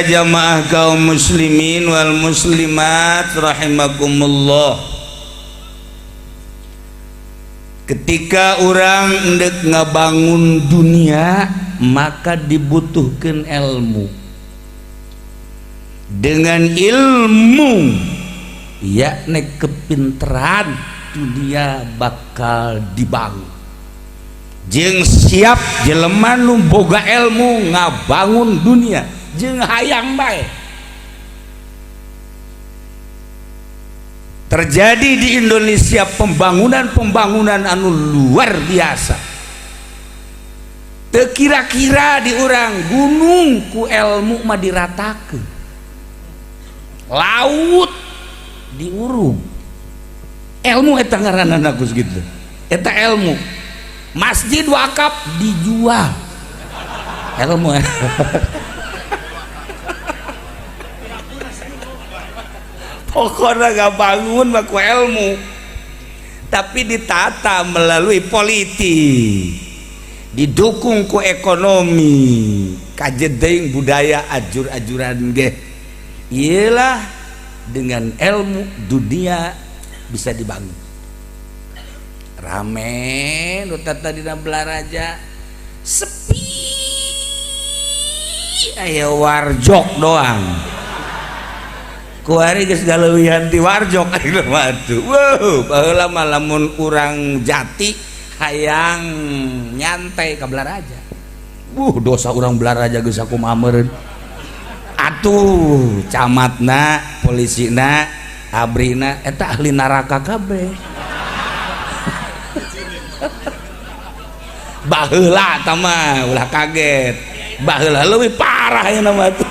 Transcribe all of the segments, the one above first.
Jamaah kaum muslimin wal muslimat rahimakumullah. Ketika orang ndek ngabangun dunia, maka dibutuhkan ilmu. Dengan ilmu yakni kepinteran, dunia bakal dibangun. Jeung siap jelema nu boga ilmu ngabangun dunia jeung hayang bae. Terjadi di Indonesia pembangunan-pembangunan anu luar biasa. Teu kira-kira di urang gunung ku ilmu mah diratakeun, laut diurug. Ilmu eta ngaranna Gus gitu. Eta ilmu. Masjid wakaf dijual. Ilmu. Pokoknya gak bangun mah ku ilmu, tapi ditata melalui politik, didukung ku ekonomi, kajedeng budaya ajur-ajuran ge. Iyalah, dengan ilmu dunia bisa dibangun. Rame nu tadina Balaraja sepi, aya warjok doang. Kuari geus galeuwihan ti warjok ayeuna mah atuh. Wow, baheula mah lamun urang jati hayang nyantai ka Balaraja. Dosa urang Balaraja geus sakumaha meureun. Atuh camatna, polisina, abrina eta ahli neraka kabeh. Baheula tah mah ulah kaget. Baheula leuwih parah ayeuna mah atuh.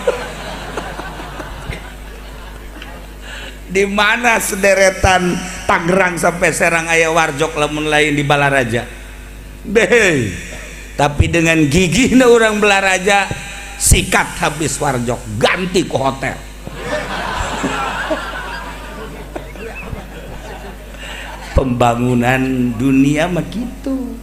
Di mana sederetan Tangerang sampai Serang aya warjok lamun lain di Balaraja. Beh, tapi dengan gigihna orang Balaraja sikat habis warjok, ganti ke hotel. Pembangunan dunia mah kitu.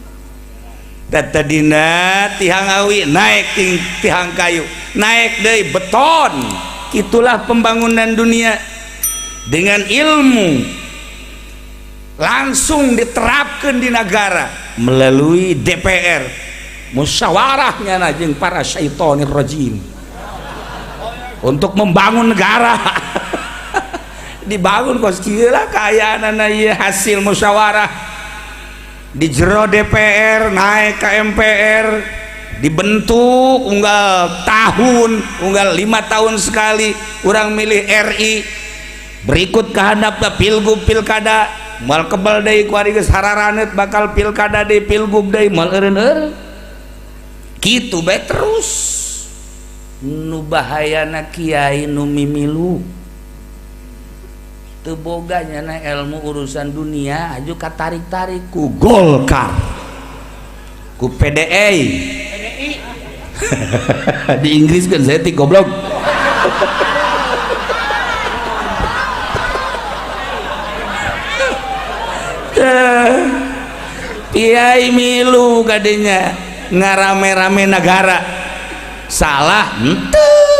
Tadina tihang awi naik tihang kayu, naik deui beton. Itulah pembangunan dunia. Dengan ilmu langsung diterapkan di negara melalui DPR, musyawarahnya jeung para syaitonir rajim untuk membangun negara. Dibangun kos kieu lah kaayaanana ieu hasil musyawarah di jero DPR naik ke MPR, dibentuk unggal tahun, unggal 5 tahun sekali urang milih RI. Berikut kehandapna pilgub pilkada, moal kebal deui ku ari geus hararaneut bakal pilkada deui pilgub deui moal eureun-eureun. Kitu bae terus. Nu bahayana kiai nu mimilu teu boga nyana ilmu urusan dunia aju katarik-tarik ku Golkar, ku PDI. Di Inggris kan saya goblok. Kiai milu kadinya ngarame-rame negara. Salah henteu,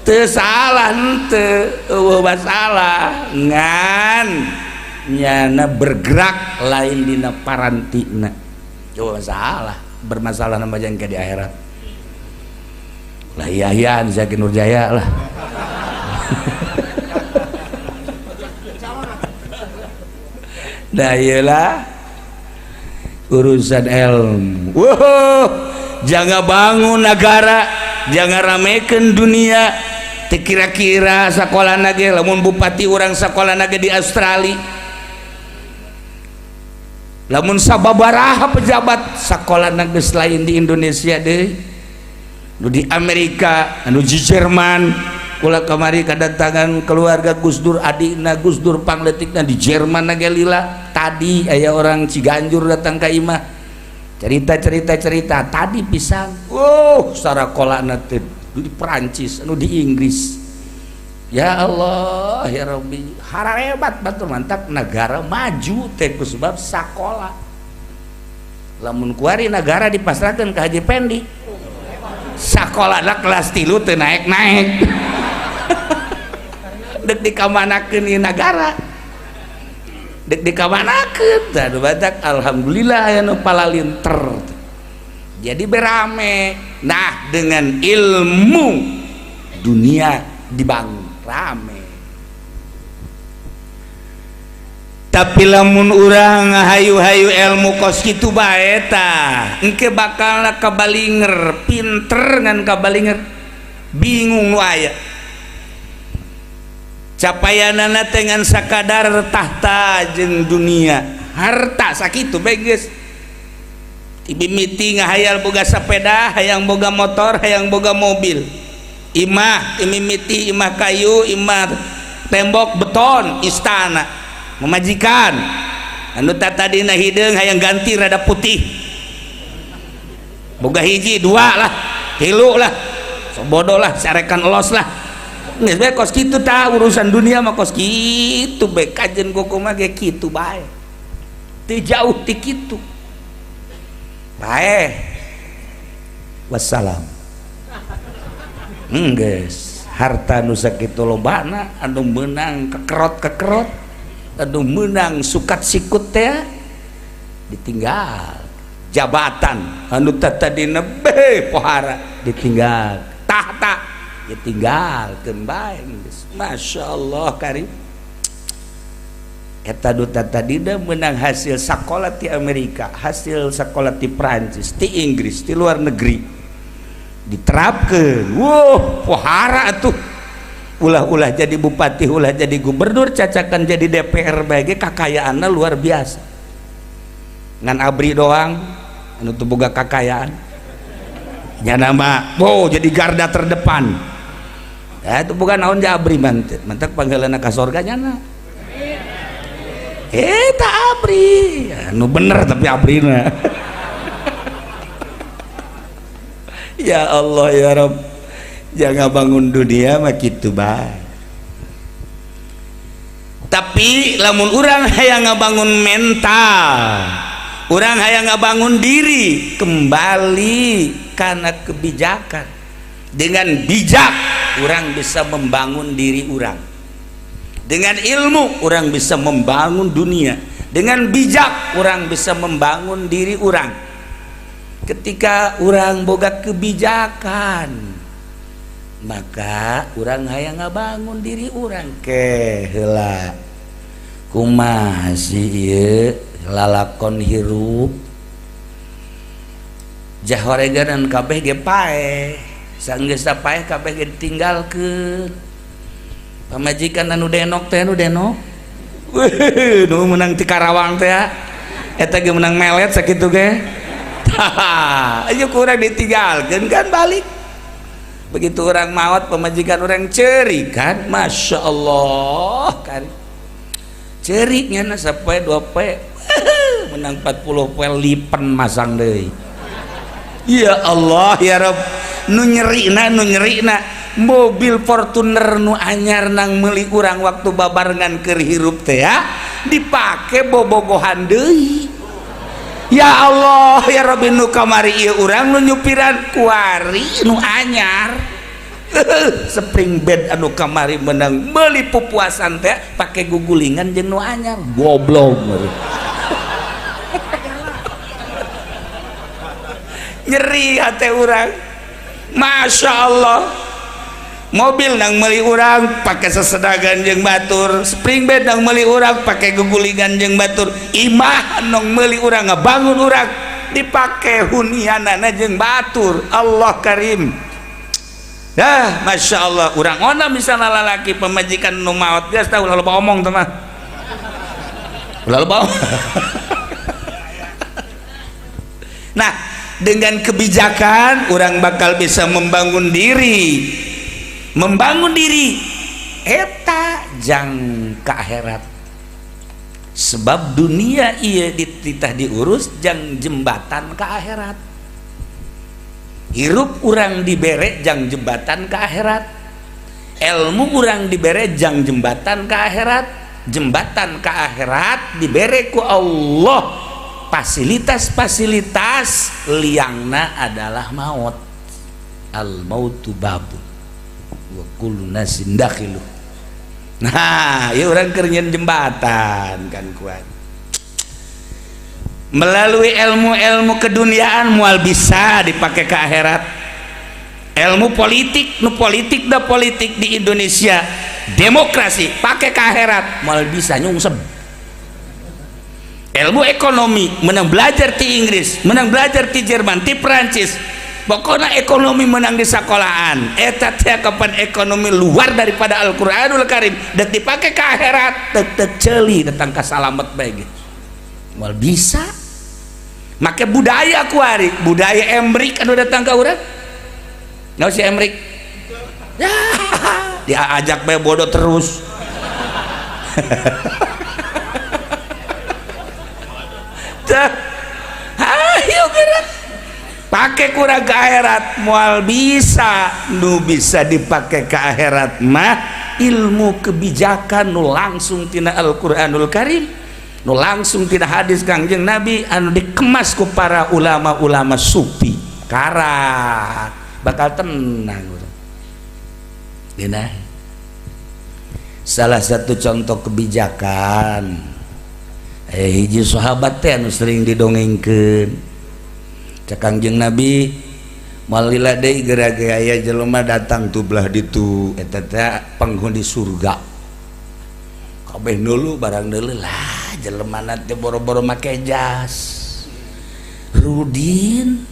teu salah henteu, eueuh masalah ngan nyana bergerak lain dina parantina. Eueuh masalah, bermasalah nama jangka di akhirat. Lah iya iya Zaki Nurjaya lah. Nah iyalah urusan ilmu. Wow, jangan bangun negara, jangan ramekan dunia. Teu kira-kira sakola ge lamun bupati urang sakola ge di Australia, lamun sababaraha pejabat sakola geus lain di Indonesia deui, nu di Amerika, nu di Jerman. Kula kamari kedatangan keluarga Gus Dur, adikna Gus Dur pangletikna di Jerman ge lila. Tadi aya orang Ciganjur datang ka imah, cerita-cerita tadi pisan. Oh, sarakolana teh di Perancis, anu di Inggris. Ya Allah, ya Rabbi, hararebat batur mantap negara maju teh ku sebab sakola. Lamun kuari negara dipasrahkeun ka Haji Pendi. Sakolana kelas 3 teu naek-naek. Dek dikamanakeun ieu nagara? Dek dikamanakeun? Tah nu batak alhamdulillah aya nu palalinter. Jadi berame. Nah, dengan ilmu dunia dibangun rame. Tapi lamun urang hayu-hayu ilmu kos kitu bae tah, engke bakalna kabalinger, pinter ngan kabalinger, bingung nu aya. Capayanana teh ngan sakadar tahta jeung dunia, harta sakitu bae geus. Mimiti ngahayal boga sepeda, hayang boga motor, hayang boga mobil. Imah mimiti imah kayu, imah tembok beton, istana, memajikan. Anu tadina hideung hayang ganti rada putih. Boga hiji dua lah, tilu lah, sobodo lah, sarekan elos lah. Geus bae kos kitu tah urusan dunia mah kos kitu bae kajen kumaha ge kitu bae. Teu jauh ti kitu. Bae. Wassalam. Geus, harta nu sakitu lobana anu meunang kekerot-kekerot, anu meunang sukat sikut teh ditinggal. Jabatan anu tadina be pohara ditinggal, tahta ditinggalkeun bae geus. Masya Allah karim. Eta nu tadina meunang hasil sakola ti Amerika, hasil sakola ti Prancis, ti Inggris, ti luar negeri diterapkeun. Wuh, pohara atuh. Ulah-ulah jadi bupati, ulah jadi gubernur, cacakan jadi DPR bae ge kakayaanna luar biasa. Ngan abri doang anu teu boga kakayaan. Nya mah, wow, jadi garda terdepan. Ya itu bukan naon ja abri mantet, mantek panggilanna ka sorga nyana. Tak abri, anu bener tapi abrina. Ya Allah ya Rabb, jangan bangun dunia mah kitu bae. Tapi lamun urang hayang ngabangun mental, urang hayang ngabangun diri, kembali karena kebijakan. Dengan bijak urang bisa membangun diri urang. Dengan ilmu orang bisa membangun dunia. Dengan bijak orang bisa membangun diri orang. Ketika orang boga kebijakan, maka orang hayang ngabangun diri orang. Ke heula kumaha sih ieu lalakon hirup jahoreganan kabeh ge paeh, sanggeus paeh kabeh ge ditinggalkeun. Pamajikan anu denok teh, anu denok nu menang ti Karawang teh eta ge menang melet sakitu ge. Tah ayo kurang ditinggalkeun kan balik. Begitu orang maot pamajikan orang ceri kan, Masya Allah kan ceri nya sapoe dua poe menang 40 poe lipen masang deui. Ya Allah ya Rabb, nu nyerina, nu nyerina mobil Fortuner nu anyar nang meuli urang waktu babarengan keur hirup teh ya dipake bobogohan deui. Ya Allah ya Rabbi, nu kamari ieu urang nu nyupiran kuari nu anyar. Spring bed anu kamari menang meuli pupuasan teh pake gugulingan jeung nu anyar, goblok. Nyeri hate urang. Masya Allah, mobil nang meuli urang pakai sesedagan jeung batur, spring bed nang meuli urang pakai gugulingan jeung batur, imah nang meuli urang ngabangun urang dipake hunianana jeung batur. Allah karim. Dah, Masya Allah, urang ona misalnya lalaki pemajikan nu maot geus tah ulah loba omong teh mah. Ulah loba. Nah, dengan kebijakan orang bakal bisa membangun diri. Membangun diri eta jang ka akhirat. Sebab dunia ieu dititah diurus jang jembatan ka akhirat. Hirup urang dibere jang jembatan ka akhirat. Ilmu urang dibere jang jembatan ka akhirat. Jembatan ka akhirat dibere ku Allah. Fasilitas-fasilitas liangna adalah maut. Al mautu babun wa kullu nasin dakhilu. Nah, ieu urang keur nyeun jembatan kan kuat. Melalui ilmu-ilmu keduniaan moal bisa dipakai ke akhirat. Ilmu politik, nu politik da politik di Indonesia, demokrasi pakai ke akhirat moal bisa, nyungsep. Ilmu ekonomi menang belajar di Inggris, menang belajar di Jerman, di Perancis, pokoknya ekonomi menang di sekolahan eta teh kapan ekonomi luar daripada Al-Qur'anul Karim dan dipakai ke akhirat tetep ceuli datang ka salamet bae ge moal bisa. Make budaya kuari, budaya Emrik anu datang ka urang. Naon si Emrik ya, dia ajak bae bodoh terus. Tah, ayo gerak pakai kurang ke akhirat moal bisa. Nu bisa dipakai ke akhirat mah ilmu kebijakan nu langsung tina Al-Qur'anul Karim, nu langsung tina hadis Kangjeng Nabi anu dikemas ku para ulama-ulama sufi. Karak bakal tenang urang. Dina salah satu contoh kebijakan hiji sahabat teh anu sering didongengkeun cek Kangjeng Nabi, moal lila deui geura ge aya jelema datang tu belah ditu, eta teh penghuni surga kabeh. Nulu barang deuleu lah jelemana teh boro-boro make jas rudin,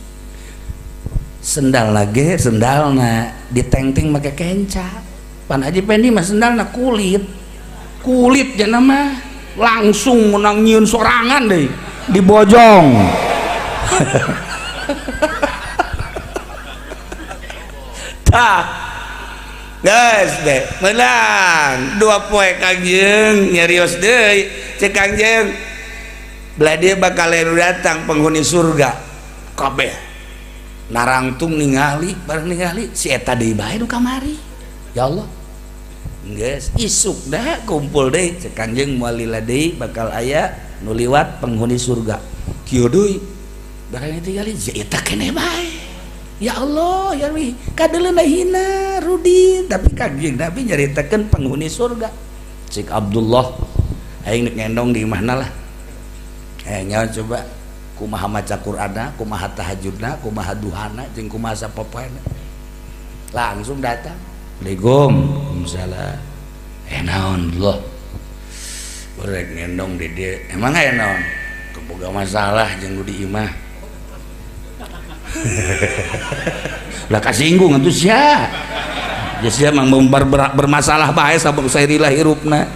sendal lagi sendalna ditengteng make kenca. Pan Haji Pendi mah sendalna kulit kulit jana mah langsung menang nyieun sorangan deh dibojong. Tah geus deh menang dua poe Kangjeng nyarios deui cek Kangjeng, belah dia bakal datang penghuni surga kabeh narangtung ningali bareng ningali si eta deui bae nu kamari. Ya Allah, geus isuk dah kumpul deui cek Kangjeng, moal lila deui bakal aya nu liwat penghuni surga kieu deui barang tingali si eta keneh bae. Ya Allah ya Rabbi, kadeuleuna hina rudin tapi Kangjeng Nabi nyaritakeun penghuni surga. Cek Abdullah, aing nek ngendong di imahna lah, nyawa coba kumaha maca Qur'anna, kumaha tahajudna, kumaha duhana jeung kumaha sapopoena. Langsung datang, Assalamualaikum. Waalaikumsalam. Naon Allah, rek ngendong di dieu emang aya naon? Keboga masalah jeung nu di imah. Lah kasinggung atuh sia. Ya sia mah bermasalah bae sabab sairilah hirupna.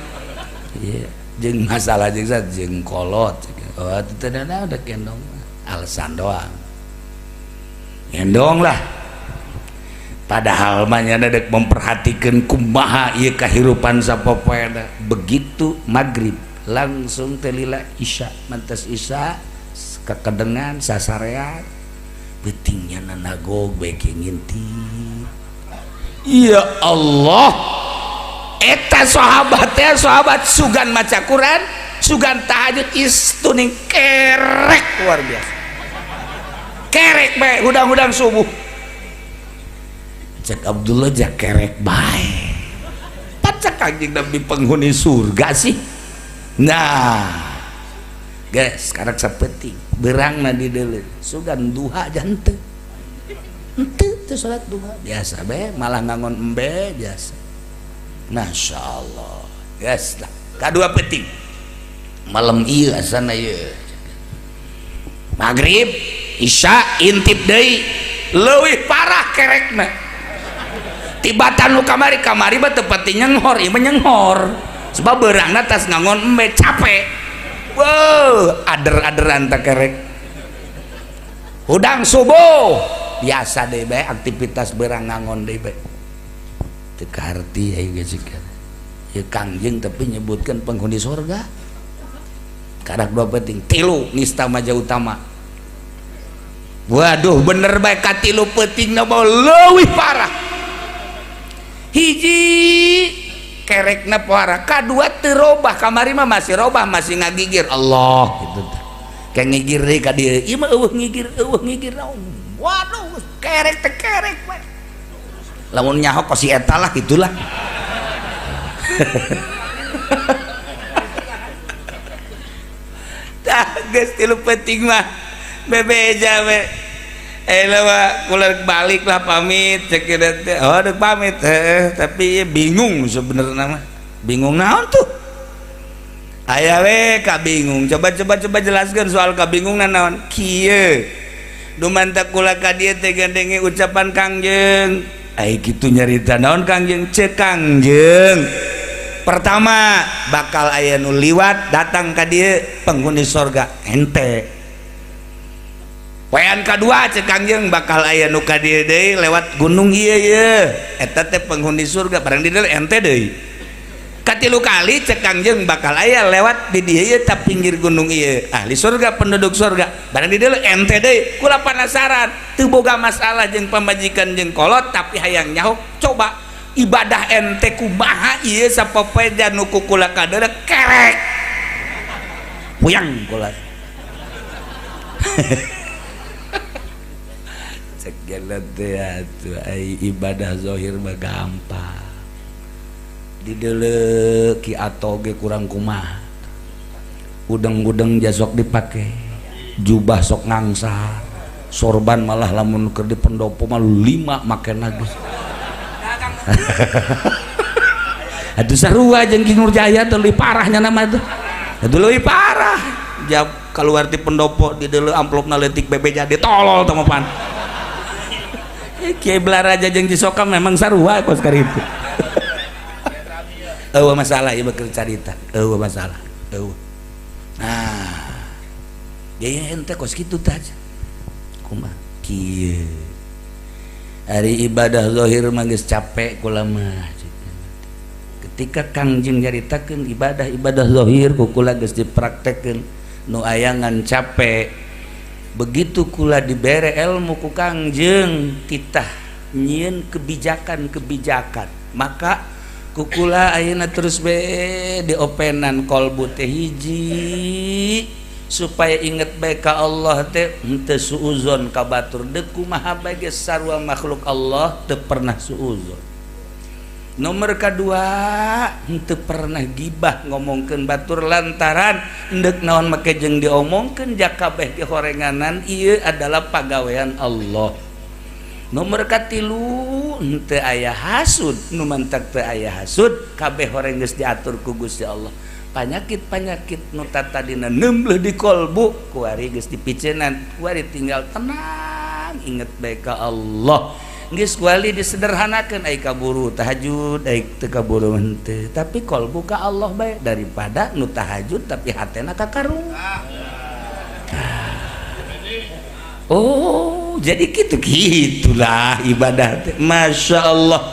Iya, jeung masalah jeung jeung kolot. Oh, teu ada udah kendong alasan doang. Gendong lah. Padahal mah nya dek memperhatikan kumaha ieu kahirupan sapopoena. Begitu maghrib langsung teh lila isya, mantas isya kekedengan sasarean peutingnya nanagog bae ngintip. Ya Allah, eta sahabat teh sahabat sugan maca Quran, sugan tahajud istuning kerek luar biasa. Kerek bae hudang-hudang subuh. Cek Abdullah ja kerek bae. Pacak Kangjeng Nabi penghuni surga sih. Nah, guys, sekarang sapeting berangna di deuleu sugan duha jante. Henteu teu salat duha biasa bae, malah ngangon embe biasa. Masya Allah. Guys lah, kadua penting. Malam ieu asana ieu. Maghrib, Isya intip deui leuwih parah kerekna. Tibatan nu kamari kamari mah teu pati nyenghor, ieu mah nyenghor. Sebab beurangna tas ngangon embe capek. Weuh, ader-aderan teh kerek. Hudang subuh biasa deui bae aktivitas beurang ngangon deui bae. Teu kaharti aing geus ya Kangjeng tapi nyebutkan penghuni surga. Karak dua penting tilu nista maja utama. Waduh bener bae katilu peutingna mah leuwih parah. Hiji kerekna parah, kadua teu robah, kamari mah masih robah, masih ngagigir Allah gitu teh. Kayak ngigir deui ka dieu, ieu mah eueuh ngigir naon. Waduh kerek teh kerek bae. Lamun nyaho kos si eta lah gitulah. Tah geus tilu penting mah bebeja we. Mah kula balik lah pamit cek teh. Oh deuk pamit heuh, tapi bingung sebenarnya mah. Bingung naon tuh? Aya we kabingung. Coba coba coba jelaskan soal kabingungan naon. Kieu. Dumanta kula ka dieu teh gandenge ucapan Kangjeng. Ai kitu nyarita naon Kangjeng? Ceuk Kangjeng. Pertama bakal aya nu liwat datang ka dieu penghuni sorga ente. Poean kadua ceuk Kangjeng bakal aya nu ka dieu deui lewat gunung ieu ye. Eta teh penghuni surga barang di dieu ente deui. Katilu kali cek Kangjeng bakal aya lewat di dieu ye ta pinggir gunung ieu ahli surga penduduk surga barang di dieu ente deui. Kula penasaran teu boga masalah jeung pamajikan jeung kolot tapi hayang nyaho coba ibadah ente kumaha ieu sapopoe nu ku kula kadeuleu kerek puyang kula. Cek gelet teh atuh ai ibadah zahir mah gampang dideuleu ki atoge kurang kumaha udeng-udeng jasok dipake jubah sok ngangsar sorban malah lamun keur di pendopo mah 5 makena geus. Aduh sarua jeung Ki Nurjaya teh leuwih parahnya nama tuh. Aduh leuwih parah. Jab keluar ti pendopo dideuleu amplopna leutik bebeja ditolol teh mah pan. Kiai Balaraja jeung Cisoka memang sarua kos karitu. Eueuh masalah ieu keur carita. Eueuh masalah. Eueuh. Nah, gaya ente kos kitu tah. Kumaha kieu. Ari ibadah zahir mah geus capek kula mah. Ketika Kangjeng nyaritakeun ibadah-ibadah zahir ku kula geus dipraktekkeun nu ayangan capek. Begitu kula dibere ilmu ku Kangjeng titah nyieun kebijakan-kebijakan, maka kukula ayeuna terus be diopenan kolbu teh hiji supaya inget bae ka Allah teh henteu suuzon ka batur deuk kumaha bae geus sarua makhluk Allah teu pernah suuzon. Nomor kadua henteu pernah gibah ngomongkeun batur lantaran endek naon make jeung diomongkeun jakabeh ge horenganan ieu adalah pagawean Allah. Nomor katilu henteu aya hasud nu mantak teu aya hasud kabeh horeng geus diatur ku Gusti Allah. Panyakit-panyakit nu tatadina neumbleuh di kolbu kuari geus dipiceunan kuari tinggal tenang inget bae ka Allah. Geus kuali disederhanakeun ai kaburu tahajud ai teu kaburu henteu tapi kolbu ka Allah bae daripada nu tahajud tapi hatena ka karung. Oh jadi gitu gitulah ibadah teh. Masya Allah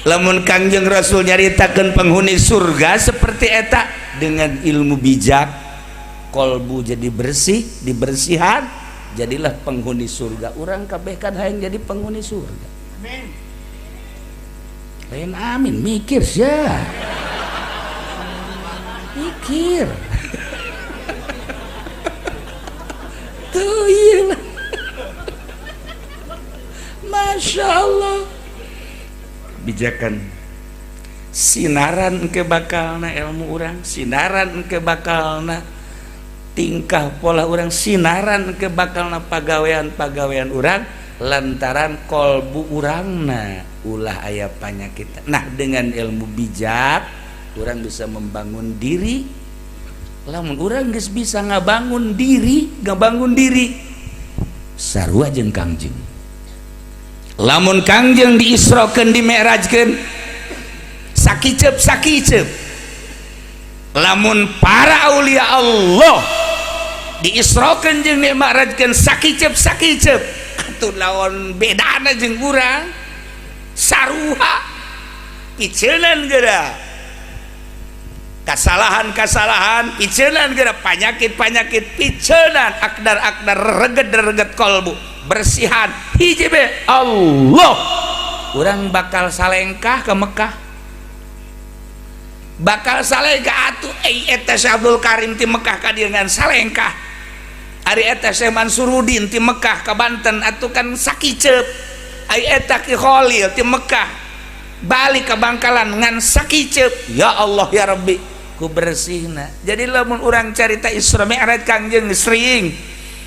lamun Kangjeng Rasul nyaritakeun penghuni surga seperti eta dengan ilmu bijak kolbu jadi bersih dibersihan jadilah penghuni surga. Urang kabeh kan hayang jadi penghuni surga. Amin. Lain amin mikir sia mikir. Tuh iya. Masya Allah bijakan sinaran ke bakalna ilmu urang, sinaran ke bakalna tingkah pola urang, sinaran ke bakalna pagawean-pagawean urang lantaran kolbu urangna ulah aya panyakit. Nah dengan ilmu bijak urang bisa membangun diri. Lamun urang geus bisa ngabangun diri sarua jeung Kangjeng. Lamun Kangjeng diisrokeun dimi'rajkeun sakiceup sakiceup. Lamun para aulia Allah diisrokeun jeung dimi'rajkeun sakiceup sakiceup atuh lawan bedana jeung urang saruha piceunan geura kasalahan-kasalahan piceunan geura panyakit-panyakit piceunan akdar-akdar reget-reget kolbu bersihan hiji be Allah. Urang bakal salengkah ke Mekah bakal salengkah atuh eta Syekh Abdul Karim ti Mekah ka dieu ngan salengkah ari eta Syekh Mansurudin ti Mekah ka Banten atuh kan sakiceup Ai eta Ki Khalil ti Mekah balik ke Bangkalan ngan sakiceup, ya Allah ya Rabbi, ku bersihna. Jadi lamun urang carita Isra Mi'raj Kangjeng sering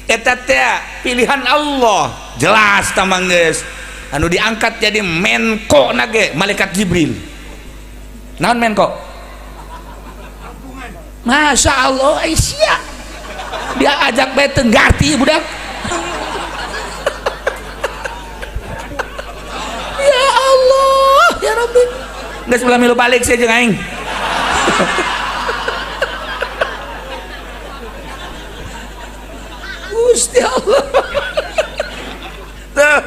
eta teh pilihan Allah jelas tamang geus anu diangkat jadi Menko nage malaikat Jibril. Naon Menko? Masya Allah, Aisyah dia ajak bae teu ngarti budak. Ya Allah ya Rabbi, geus ulah milu balik sia jeung aing. Gusti Allah. Tuh,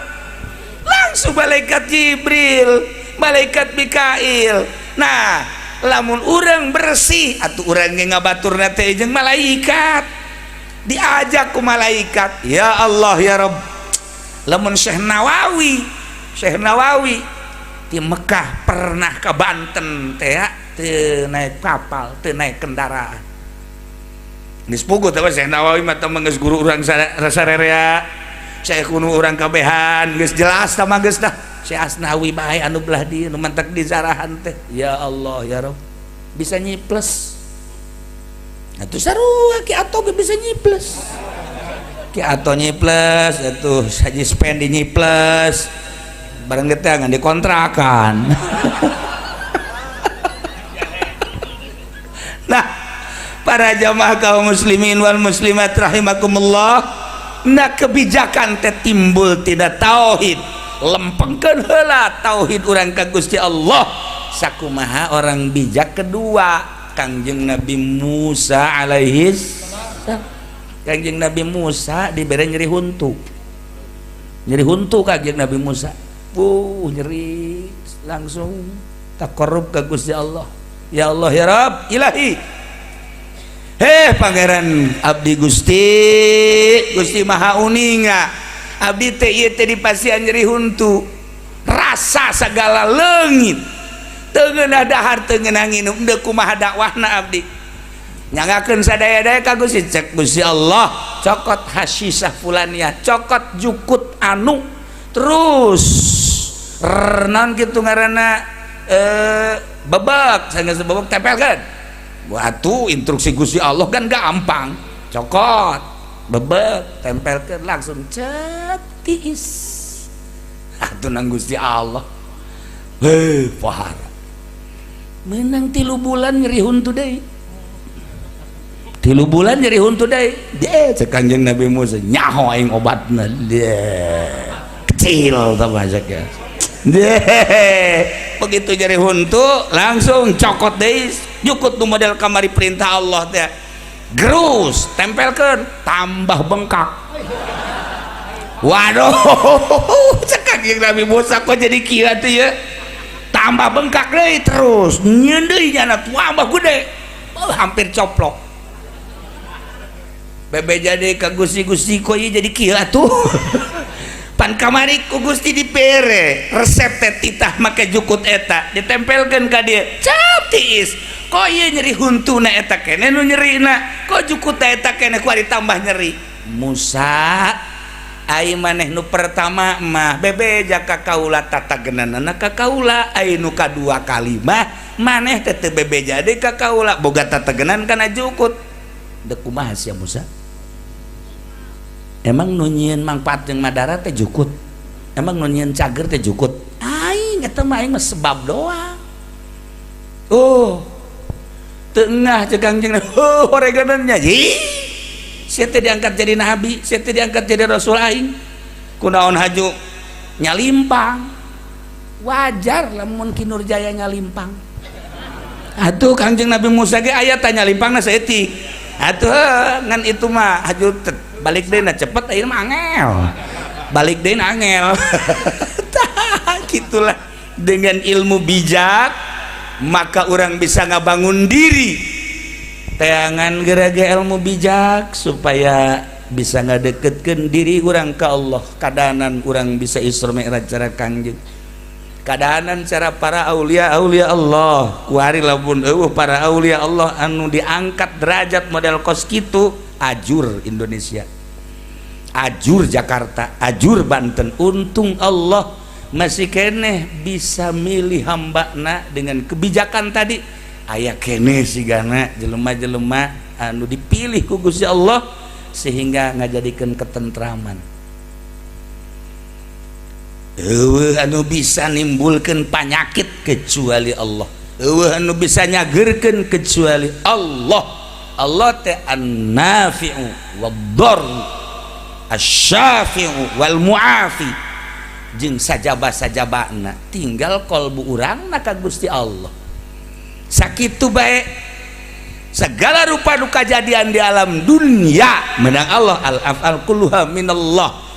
langsung malaikat Jibril, malaikat Mikail. Nah, lamun urang bersih atuh urang ge ngabaturna teh jeung malaikat. Diajak ku malaikat, ya Allah ya Rabb. Lamun Syekh Nawawi di Mekah pernah ke Banten teh teu naik kapal, teu naik kendaraan. Geus puguh teh Syekh Nawawi mah teh geus guru urang sarerea. Syekh kuno urang kabehan geus jelas tah mah geus dah. Syekh Asnawi bae anu belah dieu nu mantak di zarahan teh. Ya Allah ya Rabb. Bisa nyiples. Atuh sarua Ki Ato ge bisa nyiples. Ki Ato nyiples atuh Haji Spendi nyiples. Bareng teh ngan dikontrakan. Nah, para jamaah kaum muslimin wal muslimat rahimakumullah, nah kebijakan teh timbul tidak tauhid, lempengkeun heula tauhid urang ka Gusti Allah. Sakumaha orang bijak kedua, Kangjeng Nabi Musa alaihi salam. Kangjeng Nabi Musa dibere nyeri huntu. Nyeri huntu Kangjeng Nabi Musa. Nyeri langsung takarrub ka Gusti Allah. Ya Allah ya Rabb, ilahi. Heh pangeran abdi Gusti, Gusti Maha uninga. Abdi teh ieu teh dipasihan nyeri huntu. Rasa segala leungit. Teu ngeunah dahar teu ngeunah nginum, deuk kumaha dakwahna abdi. Nyangakeun sadaya-daya ka Gusti, cek Gusti Allah, cokot hasisah fulania, cokot jukut anu, terus renan kitu ngaranna bebek, sanggeus bebek tempelkeun. Watu instruksi Gusti Allah kan gampang, cokot bebek tempelkeun langsung cet tiis. Atuh nang Gusti Allah. Heuh, pohara. Menang 3 bulan nyeri huntu deui. 3 bulan nyeri huntu deui. Deh cek Kanjeng Nabi Musa nyaho aing obatna. Deh. Kecil tah cek ya. Deh. Begitu nyeri huntu langsung cokot deui jukut nu model kamari perintah Allah teh. Gerus tempelkeun tambah bengkak. Waduh, cek Kanjeng Nabi Musa kok jadi kieu atuh ya. Tambah bengkak deui terus nyeun deui nyana tambah gede. Oh, hampir coplok. Bebe jadi ka Gusti-Gusti kok ieu jadi kieu atuh. Pan kamari ku Gusti dipere resep teh titah make jukut eta ditempelkeun ka dieu. Cap tiis. Kok ieu nyeri huntuna eta keneh nu nyerina, kok jukut eta keneh ku ditambah nyeri. Musa ai maneh nu pertama mah bebeja ka kaula tatagenanana ka kaula, ai nu kadua kali mah maneh teh teu bebeja deui ka kaula boga tatagenan kana jukut. Deuk kumaha sia Musa? Emang nu nyieun mangfaat jeung madarat teh jukut? Emang nu nyieun cager teh jukut? Aing eta mah aing mah sebab doang. Oh, tengah cek Kangjeng, oh horeganannya. Ih, sia teh diangkat jadi nabi, sia teh diangkat jadi rasul aing. Kunaon haju nyalimpang. Wajar lamun Ki Nurjaya nyalimpang. Atuh Kangjeng Nabi Musa ge aya tah nyalimpangna saeutik. Atuh ngan itu mah haju balik deui na cepet ayeuna mah angel. Balik deui na angel. Tah gitulah dengan ilmu bijak maka orang bisa ngabangun diri. Teangan gerage ilmu bijak supaya bisa ngadeketkeun diri urang ka Allah. Kadanan urang bisa Isra Mi'raj cara Kangjeng. Kadanan cara para aulia aulia Allah. Kuari lamun eueuh para aulia Allah anu diangkat derajat model kos kitu, ajur Indonesia, ajur Jakarta, ajur Banten. Untung Allah Masih keneh bisa milih hambana dengan kebijakan tadi. Aya keneh sigana jelema-jelema anu dipilih ku Gusti Allah sehingga ngajadikeun ketentraman. Euweuh anu bisa nimbulkeun panyakit kecuali Allah, euweuh anu bisa nyageurkeun kecuali Allah. Allah teh an-nafi'u wad-dar, asy-syafi'u wal mu'afi, jeung sajaba-sajabana. Tinggal kolbu urangna ka Gusti Allah. Sakitu bae segala rupa nu kajadian di alam dunia menang Allah. Al af'al kulluha minallah.